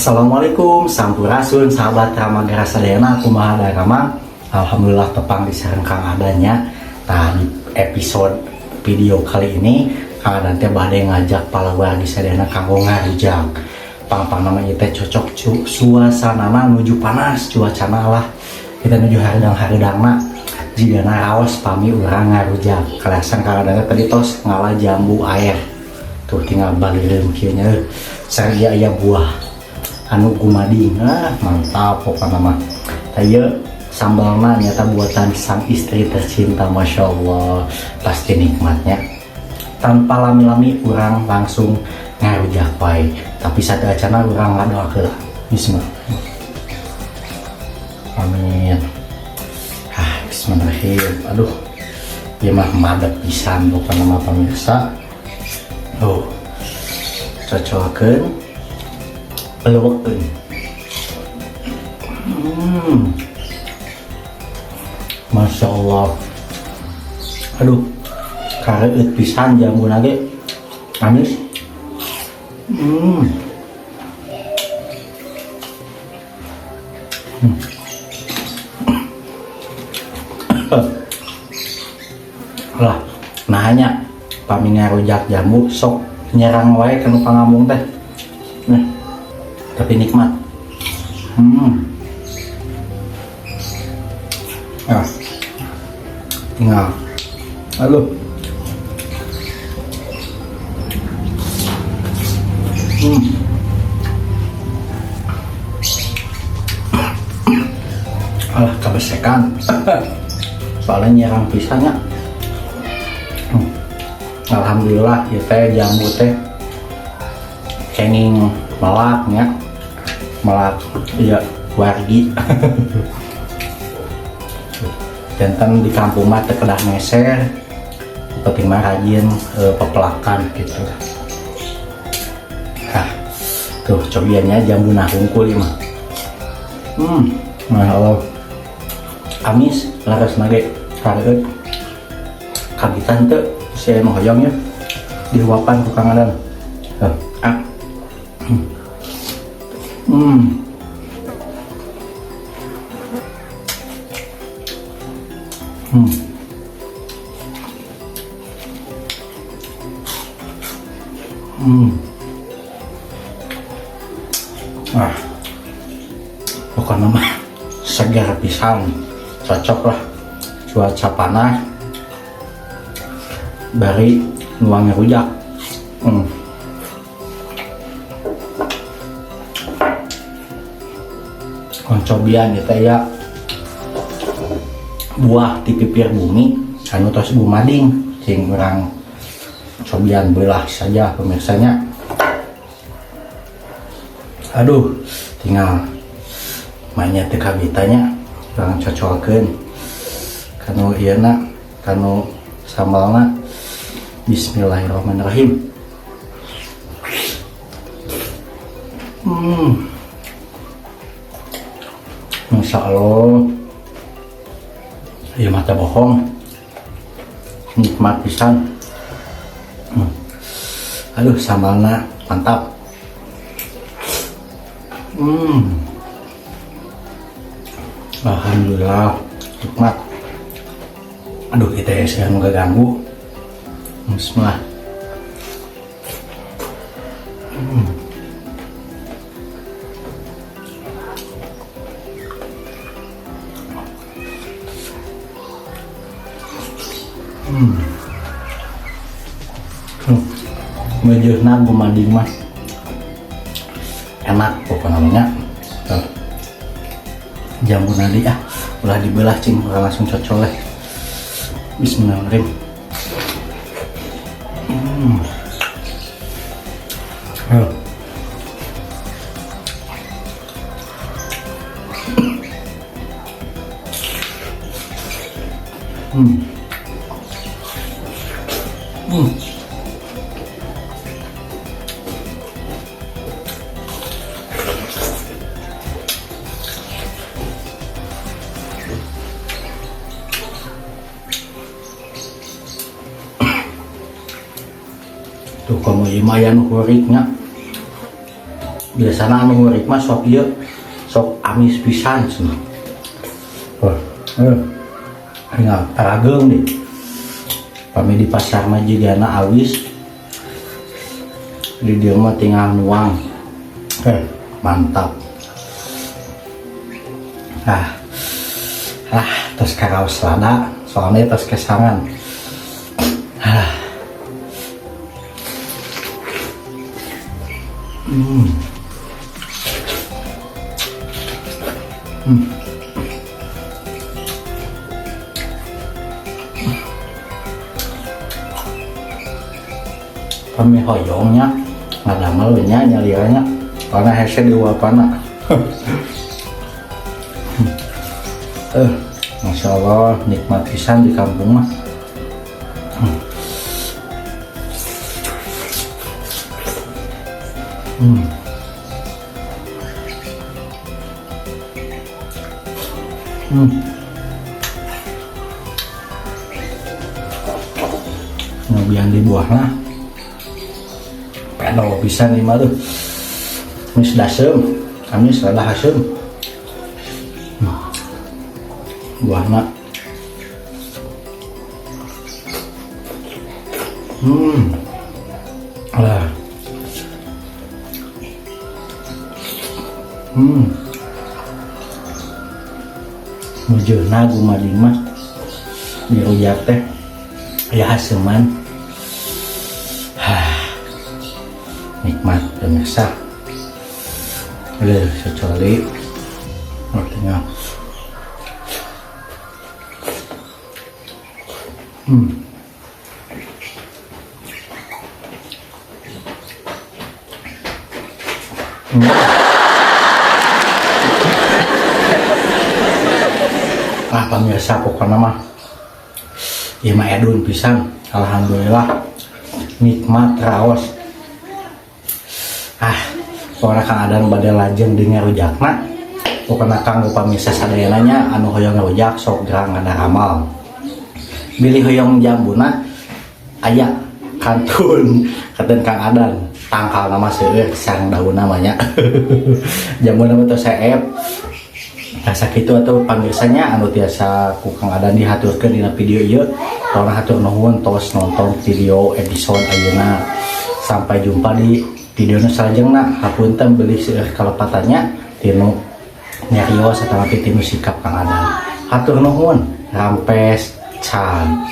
Assalamualaikum, sampurasun sahabat Rama Sadayana, kumaha Rama? Alhamdulillah tepang di sareng Kang Adan nya. Nah, di episode video kali ini Kang Adan teh bade ngajak palawargi sadayana kanggo ngarujak. Pang-pang namanya teh cocok suasana nuju panas cuacana lah. Kita nuju hareudang-hareudangna. Jigana raos pami urang ngarujak. Kalasan Kang Adan teh tadi tos ngala jambu air. Tuh tinggal baleureum kieu nya. Sareng aya buah anu gumading, ah mantap pokoknya mah. Taya sambalna nyata buatan sang istri tercinta, masya Allah pasti nikmatnya. Tanpa lami-lami urang langsung ngarujak wae, tapi sateuacana urang ngadoa heula. Bismillah, amin. Ah, bismillahirrahmanirrahim. Aduh, ieu mah madep pisan pokoknya mah pemirsa. Oh, cocokeun peluwekeun. Masya Allah. Aduh, kareueut pisan jambuna ge. Amis. Lah, nah nya pami ngarujak jambu sok nyerang wae kanu pangambung teh. Nah, tapi nikmat. Ah. Tinggal. Aduh. Alah, kabesekan. Soalnya nyerang pisannya. Alhamdulillah ya teh jambu teh kenging melaknya, melak iya wargi. Janten di kampung mah teu kedah meser, penting mah rajin pepelakan gitu. Hah, tuh cobiannya jambu nah hungkul ieu mah. Masya Allah. Amis, laras nage, kareueut. Kagitan teu, saya mau hoyong ya. Dihuapan ku Kang Adan. Tuh, ah. Ah. Pokoknya mah segar pisan, cocok lah cuaca panas bari nuangnya rujak. Cobian gitu ya, buah di pipir bumi anu tos gumading, cing urang cobian belah saja pemirsanya. Aduh, tinggal mainnya teu kabitanya, urang cocolkeun kanu ieu na, kanu sambalna. Bismillahirrahmanirrahim. Masya Allah, ya mata bohong, nikmat pisan. Aduh, sambalna mantap. Alhamdulillah nikmat. Aduh, kita ya saya nggak ganggu. Bismillah. Mejeuhna gumading mah enak pokoknya namanya. Tuh. Jambu nadi ah, ulah dibelah cing, urang langsung cocol leh. Bismillahirrahmanirrahim. Ayo. Tuh kamu lumayan huriknya. Biasana anu ngurik mah sok ieu sok amis pisan cenah. Wah, tinggal tarageung deh. Pami di pasar mah jigana awis. Di dieu mah tinggal nuang. Mantap. Ah. Ah, tos karaos lada, soalnya tos kesangan. Ah. Kami hoyongnya ngadamel nya nyaliranya karena hese diuapana. Masya Allah nikmat pisan di kampung mah. Nyobian di buahna. Pedo pisan ieu mah tuh. Amis dasem, amis rada haseum. Buahna. Lah. Mujurna gumading mah dirujak teh ya haseman. Hah. Nikmat pemirsa. Leuh secoli. Artinya. Ah pemirsa pokoknya mah ieu mah edun pisan, alhamdulillah nikmat raos. Ah pokoknya Kang Adan bade lajeng di ngarujakna. Pokoknya kanggo pamirsa sadayana nya anu hoyong ngarujak sok gerang ngadaramel. Bilih hoyong jambuna aya kantun katen Kang Adan tangkal nama seueur sareng daun namanya. Jambuna mah tos seep. Rasa kitu atuh pamirsanya anu tiasa ku Kang Adan dihaturkeun dina video ieu. Pokona hatur nuhun tos nonton video episode ayeuna. Sampai jumpa di video nu salajengna. Hapunten bilih seueur kalepatannya tinu nyarios atawa tinu sikap Kang Adan. Hatur nuhun, rampes can.